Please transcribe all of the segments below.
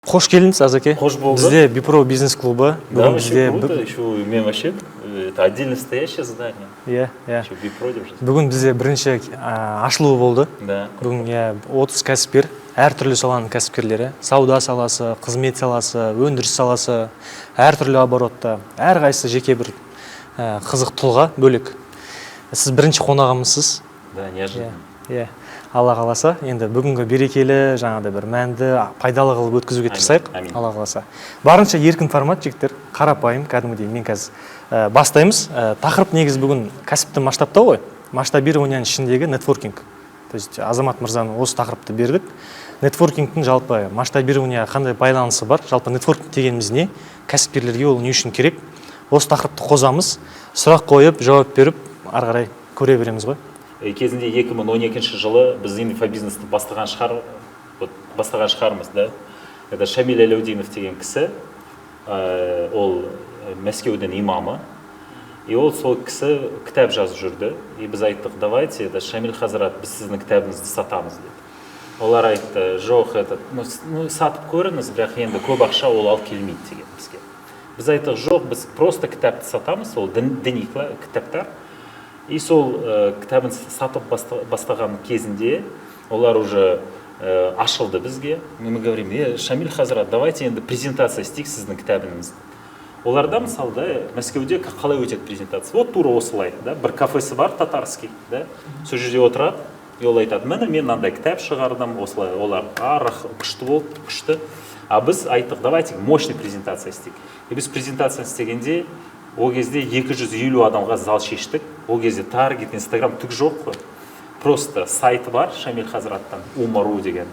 Қош келдіңіз, Азеке. Қош болдық. Бізде Бипро бизнес клубы. Да, Бүгін вообще бізде круто. Еще мен вообще, это отдельно стоящее здание. Иә. Еще Бипро деп жазды. Бүгін бізде бірінші ашылуы болды. Да. Бүгін, иә, 30 кәсіпкер, әртүрлі саланың кәсіпкерлері: сауда саласы, қызмет саласы, өндіріс саласы, әртүрлі оборотта, әрқайсысы жеке бір қызық тұлға бөлек. Сіз бірінші қонағымызсыз. Да, неожиданно. Иә, Алла қаласа, енді бүгінгі берекелі, жаңағыдай бір мәнді, пайдалы қылып өткізуге Әмин, тырысайық. Әмин. Алла қаласа, барынша еркін формат, жігіттер, қарапайым кәдімгідей. Мен қазір бастаймыз. Тақырып негізі бүгін кәсіпті масштабтау ғой, масштабированияның ішіндегі нетворкинг. То есть Азамат мырзаны осы тақырыпты бердік. Нетворкингтің жалпы масштабированияға қандай байланысы бар, жалпы нетворкинг дегеніміз не, кәсіпкерлерге ол не үшін керек, осы тақырыпты қозамыз. Сұрақ қойып, жауап беріп, ары қарай көре береміз ғой. Кезінде 2012 жылы біз инфобизнесті бастаған шығар, вот, бастаған шығармыз, да. Это Шамиль Аляутдинов деген кісі, ол Мәскеудің имамы. И ол сол кісі кітап жазып жүрді. И біз айттық: «Давайте, это Шамиль Хазрат, біз сіздің кітабыңызды сатамыз», — деп. Олар айтты: «Жоқ, этот, ну, сатып көріңіз, бірақ енді көп ақша ол алып келмейді», — деген бізге. Біз айттық: «Жоқ, біз просто кітапты сатамыз, ол діни кітаптар». И сол кітабын сатып бастаған кезінде олар уже ашылды бізге. Мы говорим: «Шамиль Хазрат, давайте енді презентация істейік сіздің кітабыңызды». Оларда, мысалы, да, Мәскеуде қалай өтеді презентация? Вот тура осылай, да, бір кафесі бар татарский, да, сол жерде отырады, и ол айтады: «Міне, мен мынандай кітап шығардым», осылай. Олар: «А, күшті болды, күшті». А біз айттық: «Давайте мощный презентация істейік». И біз презентация істегенде, ол кезде 250 адамға зал шештік. Ол кезде таргет, Инстаграм түк жоқ қой, просто сайты бар Шамиль Хазраттың, Умару деген.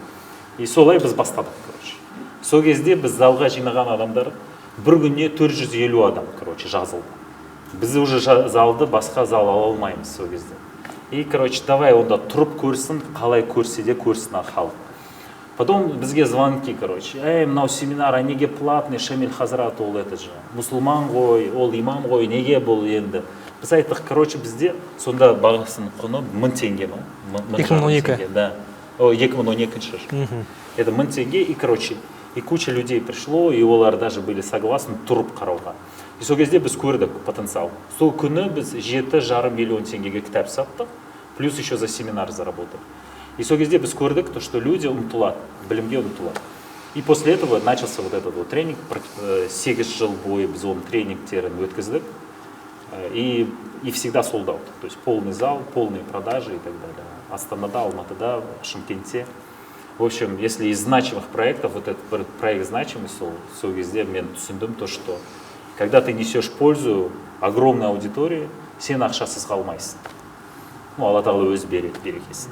И солай біз бастадық. Короче, сол кезде біз залға жинаған адамдар бір күніне 450 адам, короче, жазылды. Біз уже залды, басқа зал ала алмаймыз сол кезде. И, короче, давай онда тұрып көрсін, қалай көрсе де көрсін халық. Потом бізге звонки, короче: «Ей, мынау семинар, а неге платный? Шамиль Хазрат, ол это же мұсылман ғой, ол имам ғой, неге бұл енді?» Біз айттық, короче, бізде сонда бағасының құны 1000 теңге ма? Мың жарым 2012. теңге, да. О, 2012 жыл. Это 1000 теңге, и, короче, и куча людей пришло, и олар даже были согласны тұрып қарауға. И сол кезде біз көрдік потенциал. Сол күні біз 7,5 миллион теңгеге кітап саттық, плюс еще за семинар заработали. И сол кезде біз көрдік то, что люди ұмтылады, білімге ұмтылады. И после этого начался вот этот вот тренинг. 8 жыл бойы біз оның тренингтерін өткіздік. И всегда sold out. То есть полный зал, полные продажи и так далее. Астанада, Алматыда, Шымкентте. В общем, если из значимых проектов, вот этот проект значимый, сол кезде мен түсіндім то, что когда ты несешь пользу огромной аудитории, сен ақшасыз қалмайсың. Ну, Алла тағала өзі береді берекесін.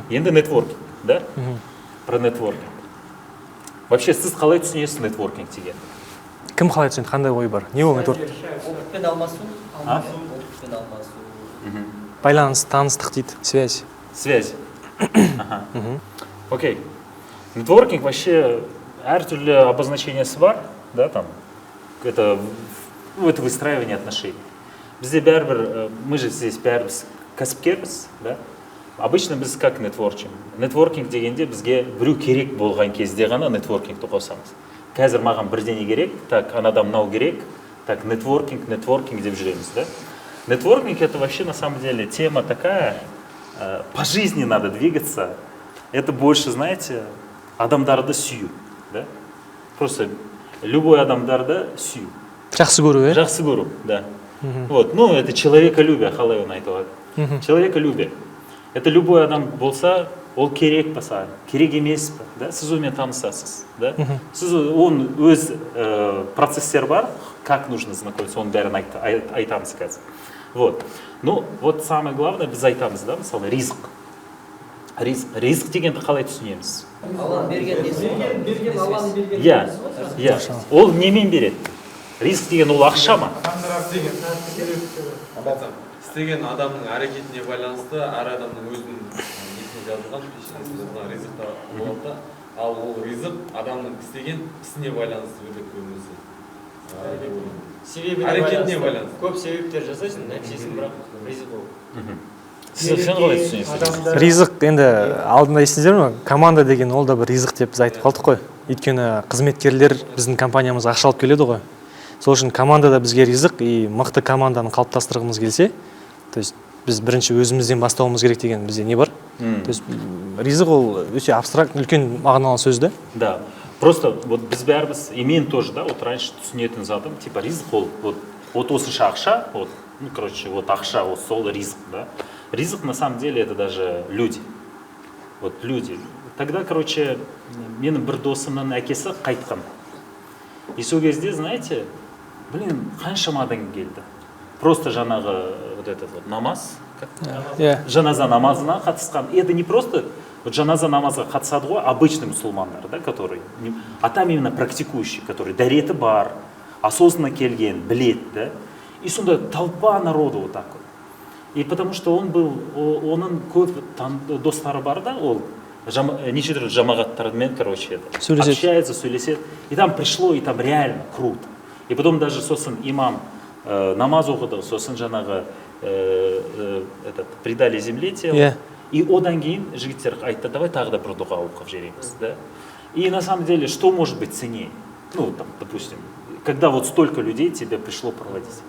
Енді нетворкинг, да? Про нетворкинг. Вообще сіз қалай түсінесіз нетворкинг деген? Кім қалай түсінеді, қандай ой бар, не ол нетворк? Опытпен алмасу. А? Опытпен алмасу. Байланыс, таныстық дейді, связь. Связь. Ага. Окей. Нетворкинг вообще әртүрлі обозначениесі бар, да, там, это, ну, это выстраивание отношений. Бізде бәрібір, мы же здесь бәріміз кәсіпкерміз, да? Обычно біз как нетворчим? Нетворкинг дегенде бізге біреу керек болған кезде ғана нетворкингті қосамыз. Қазір маған бірдеңе керек, так, анадан мынау керек, так, нетворкинг, нетворкинг деп жүреміз, да? Нетворкинг — это вообще на самом деле тема такая, по жизни надо двигаться. Это больше, знаете, адамдарды сүю, да? Просто любой адамдарды сүю. Жақсы көру, иә. Жақсы көру, да. Вот, ну, это человеколюбие, қалай оны айтуға? Человеколюбие. Это любой адам болса, ол керек па саған, керек емес па, да? Сіз онымен танысасыз, да? Сіз оның өз процесстер бар, как нужно знакомиться, оның бәрін айтамыз қазір. Вот. Ну, вот самое главное, біз айтамыз, да, мысалы, ризық. Ризық, ризық дегенді қалай түсінеміз? Алланың берген несі ғой. Берген, Алланың берген. Иә. Ол немен береді? Ризық деген ол ақша ма? Істеген адамның әрекетіне байланысты әр адамның өзінің несіне жазылған, пешенесіне жазылған ризық та болады да. Ал ол ризық адамның істеген ісіне байланысты беріледі көбінесе. Себебіне. Әрекетіне байланысты. Көп себептер жасайсың, нәтижесін, бірақ ризық ол. Сіз, сен қалай түсінесің? Ризық енді алдында, есіңізде ме, команда деген ол да бір ризық деп біз айтып қалдық қой. Өйткені қызметкерлер біздің компаниямызға ақша алып келеді ғой. Сол үшін команда да бізге ризық, и мықты команданы қалыптастырғымыз келсе, то есть біз бірінші өзімізден бастауымыз керек деген бізде не бар. То есть ризық ол өте абстракт, үлкен мағыналы сөз да. Да. Просто вот біз бәріміз, и мен тоже, да, вот раньше түсінетін затым, типа ризық ол вот осынша ақша, вот, ну, короче, вот ақша, вот сол ризық, да. Ризық на самом деле это даже люди. Вот люди. Тогда, короче, менің бір досымның әкесі қайтқан. И сол кезде, знаете, блин, қаншама адам келді. Просто жаңағы вот этот вот намаз, как жаназа намазына қатысқан. И это не просто вот жаназа намазға қатысады ғой обычный мұсылмандар, да, который, а там именно практикующий, который дәреті бар, осознанно келген, біледі, да. И сонда толпа народу вот так вот. И потому что он был, оның көп достары бар да, ол неше түрлі жамағаттармен, короче, это, Сөйлеседі. Общается, сөйлеседі. И там пришло, и там реально круто. И потом даже сосын имам намаз оқыды, сосын жаңағы этот, предали земле тело. И одан кейін жігіттер айтты: «Давай тағы да бір дұға оқып жібереміз», да. И на самом деле, что может быть ценнее? Ну, там, допустим, когда вот столько людей тебе пришло проводить.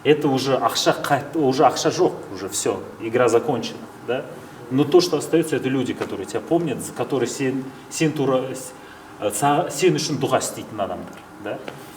Это уже ақша, уже ақша жоқ, уже все, игра закончена, да. Но то, что остается, это люди, которые тебя помнят, которые сен тура, сен үшін дұға істейтін адамдар, да.